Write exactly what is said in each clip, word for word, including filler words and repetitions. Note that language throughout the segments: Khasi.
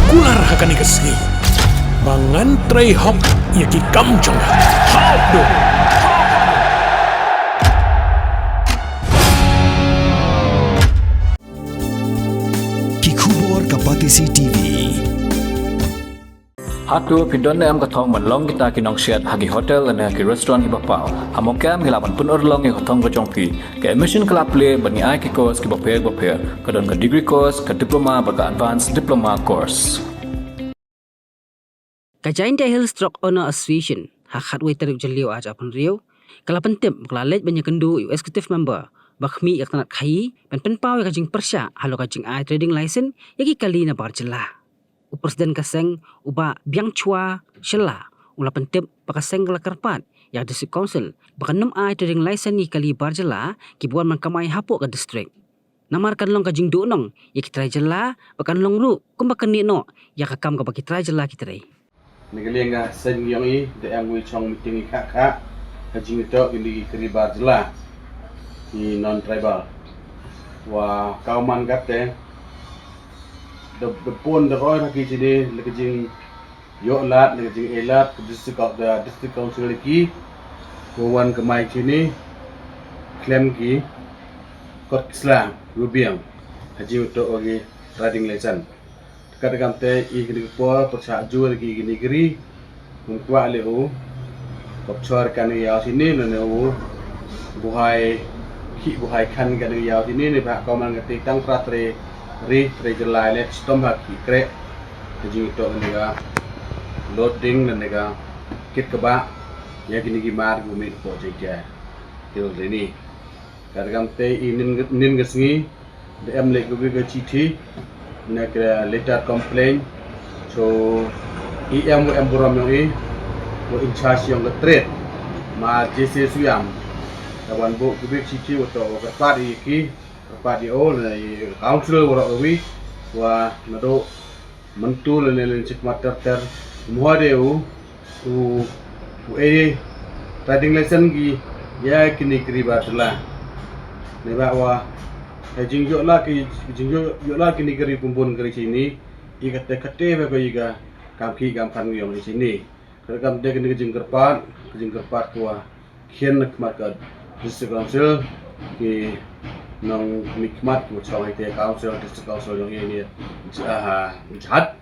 Kular ha kane ka sngi ba ngan trei hok ïa ki kam jong nga. Hok do. Ki khubor ka Batesi T V. Hato phi don ne em ka thong ban long kita ki nongsiat ha ki hotel ne ha ki restaurant kiba paw? Ha Mawkyrwat ngi lah ban pynurlong ïa ka thong ka jong phi. Ka admission ka la plie bad ngi ai ki course kiba pher ba pher. Ka don ka degree course, ka diploma bad ka advanced diploma course. Ka Jaintia Hills Truck Owner Association ha khatwei tarik Jylliew arhajar arphew hynriew ka la pyntip ba ka la leit ban ïakynduh ïa u executive member ba khmih ïa ka tnat khaïi ban pynpaw ïa ka jingpyrshah halor ka jingai trading license ïa ki kali nabar jylla. U president ka seng, u Bah Biangchua Shylla, u la pyntip ba ka seng ka la kyrpad ïa ka District Council ba kan nym ai trading license ïa ki kali bar jylla kiba wan ban kamai hapoh ka district. Namar kan long ka jingduhnong ïa ki trai jylla bad kan long ruh kumba kynnoh noh ïa ka kam kaba ki trai jylla ki trei. Na ka liang ka seng jong i da em wei chong meeting i kha kha ha jingïatoh ïa ki kali bar jylla, ki non tribal. Wa kaw man kate da da pun da roi ha ki jini la ka jing ïoh lad, la ka jing ei lad ka district of the district council ki. Ko wan ka mai jini khlem ki kot sla rubiang ha jingïatoh ïa ki trading license. Kat kam te i kini ki por pyrshah jur ki kini ki ri. Kum kwah le u kop chor kan ïa sini ne ne u buhai ki buhai kan kan ïa sini ne ba ko man ka te tang pra tre ri tre jelai le stom ha ki kre. Te jing to ne ga loading ne ga kit ka ba ïa kini ki mar ku mi po je ke. Til ni. Kat kam te i nin nin ga sngi da em leh kawei ka chithi ne ka letter complaint. So i em wa em burom yong i wa in charge yong ka trade ma J C Suyam. Da wan buh kawei ka chithi wa to wa kyrpad i ki kyrpad i o ne i council wa ro kawei wa nado Mynta lane lane chikmat ter ter mhoi de u u u e trading license ki ïa kini kri ba tla. Ne ba wa ha jingïoh la ki jingïoh la kini kri pumbun kri chini i kate kate ba ko i ka kam ki kam kan yong i chini. Ka kam de kini ka jingkyrpad ka jingkyrpad kwa khian na khmat ka District Council ki nong mi khmat ki chong hai te council District Council yong i ni. Jhat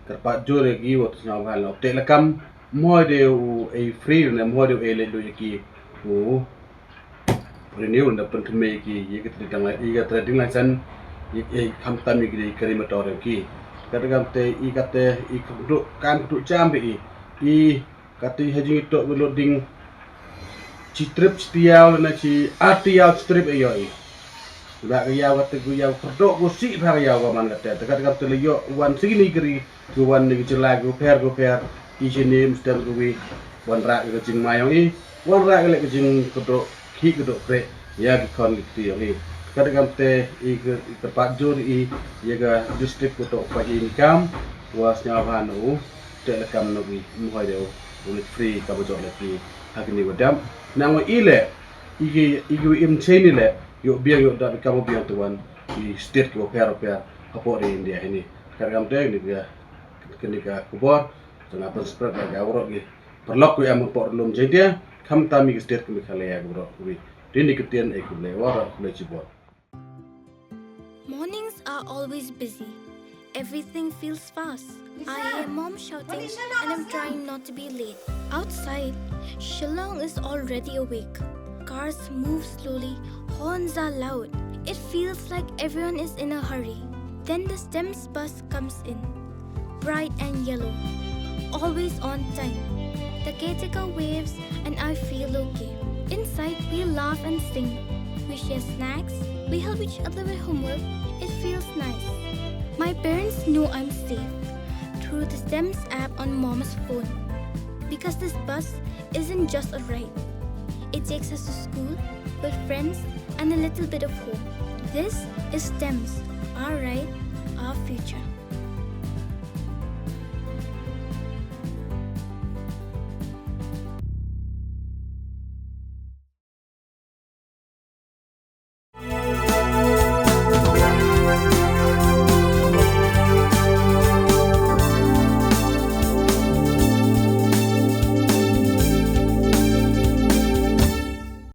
kyrpad jur ïa ki wat sñiaw bha la te la kam mhoi de u ei free ne mhoi de u ei le do ïa ki u renew ne pynthame ïa ki ïa ka trading li- ïa ka trading license ïa ka kham tam ïa ki kari motor ïa ki. Kat kam te i kat te i kdu kan kdu jam be i i Kata ha jingïatoh ka loading chi trip chi tiaw lane chi ar tiaw chi trip ayo i. Ba ka yaw kata ka yaw kyrdoh ko sih ba ka yaw ka man kata. Te kata kata la ïoh wan sini kri ko wan ni ka jylla ko pher ko pher. I chini mstem ko wi wan rah ka jingmai yong i wan rah ka le ka jingkyrdoh ki kyrdoh pre ïa ki khon ki kti yong i. Kata kam te i ka i kyrpad jur i ïa ka district ko to pa i ni kam wa sñiaw ban u. Te la kam no ki mhoi de u lit free ka ba jot le ki ha ki ni wa dam. Nang wa i le i ki i ki im chain i le yo biang yo da bi kam biang tuan i state ki wa pher pher ha por India ini. Ka kam te ni ka ni ka kubor tengah pun spread da ka urok ki perlok ku em por lum chain dia kam tam i ki state ki Meghalaya ku urok ku wi. Di ni ki tian e ku le wa ku le chibor. Mornings are always busy. Everything feels fast. I hear mom shouting and I'm trying not to be late. Outside, Shillong is already awake. Cars move slowly, horns are loud. It feels like everyone is in a hurry. Then the STEMS bus comes in. Bright and yellow. Always on time. The caretaker waves and I feel okay. Inside, we laugh and sing. We share snacks. We help each other with homework. It feels nice. My parents know I'm safe through the STEMS app on mom's phone. Because this bus isn't just a ride, it takes us to school, with friends, and a little bit of home. This is STEMS, our ride, our future.